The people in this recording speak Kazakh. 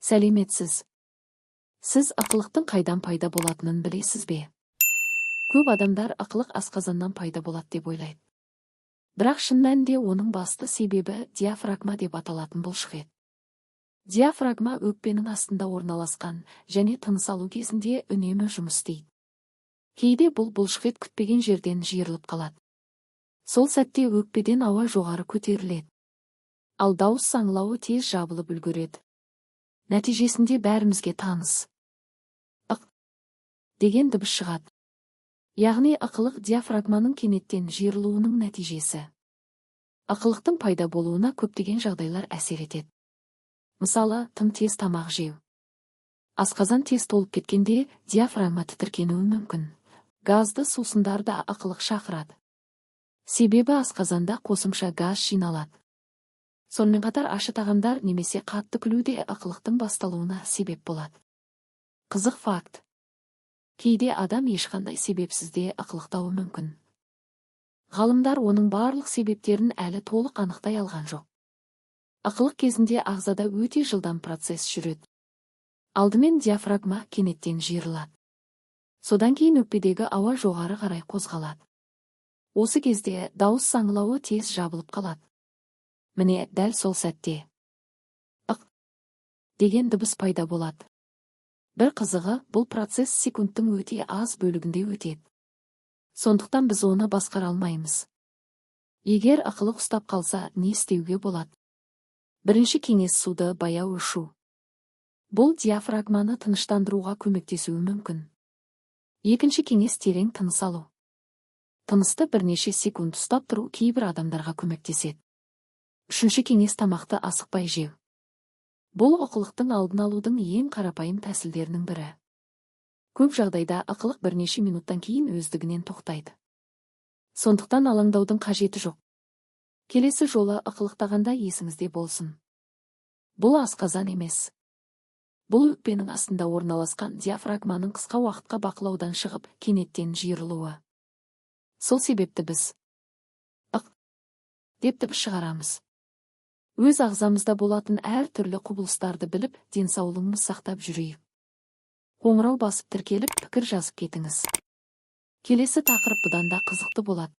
Сәлеметсіз! Сіз ықылықтың қайдан пайда болатынын білесіз бе? Көп адамдар ықылық асқазаннан пайда болады деп ойлайды. Бірақ шын мәнінде оның басты себебі диафрагма деп аталатын бұлшықет. Диафрагма өкпенің астында орналасқан және тыныс алу кезінде үнемі жұмыс істейді. Кейде бұл бұлшықет күтпеген жерден жиырылып қалады. Сол сәтте өкпеден ауа жоғары көтеріледі. Ал дауыс саңылауы тез жабылып үлгереді. Нәтижесінде бәрімізге таныс «ық» деген дыбыс шығады. Яғни ықылық — диафрагманың кенеттен жиырылуының нәтижесі. Ықылықтың пайда болуына көптеген жағдайлар әсер етеді. Мысалы, тым тез тамақ жеу. Асқазан тез толып кеткенде, диафрагма тітіркенуі мүмкін. Газды сусындар да ықылық шақырады. Себебі асқазанда қосымша газ жиналады. Сонымен қатар ащы тағамдар немесе қатты күлу де ықылықтың басталуына себеп болады. Қызық факт: кейде адам ешқандай себепсіз де ықылықтауы мүмкін. Ғалымдар оның барлық себептерін әлі толық анықтай алған жоқ. Ықылық кезінде ағзада өте жылдам процесс жүреді. Алдымен диафрагма кенеттен жиырылады. Содан кейін өкпедегі ауа жоғары қарай қозғалады. Осы кезде дауыс саңылауы тез жабылып қалады. Міне, дәл сол сәтте «ық» деген дыбыс пайда болады. Бір қызығы, бұл процесс секундтың өте аз бөлігінде өтеді. Сондықтан біз оны басқара алмаймыз. Егер ықылық ұстап қалса, не істеуге болады? Бірінші кеңес: суды баяу ішу. Бұл диафрагманы тыныштандыруға көмектесуі мүмкін. Екінші кеңес: терең тыныс алу. Тынысты бірнеше секунд ұстап тұру кейбір адамдарға көмектеседі. Үшінші кеңес: тамақты асықпай жеу. Бұл ықылықтың алдын алудың ең қарапайым тәсілдерінің бірі. Көп жағдайда ықылық бірнеше минуттан кейін өздігінен тоқтайды. Сондықтан алаңдаудың қажеті жоқ. Келесі жолы ықылықтағанда есіңізде болсын: бұл асқазан емес. Бұл өкпенің астында орналасқан диафрагманың қысқа уақытқа бақылаудан шығып, кенеттен жиырылуы. Сол себепті біз «ық» деп дыбыс шығарамыз. Өз ағзамызда болатын әр түрлі құбылыстарды біліп, денсаулығымызды сақтап жүрейік. Қоңырау басып, тіркеліп, пікір жазып кетіңіз. Келесі тақырып бұдан да қызықты болады.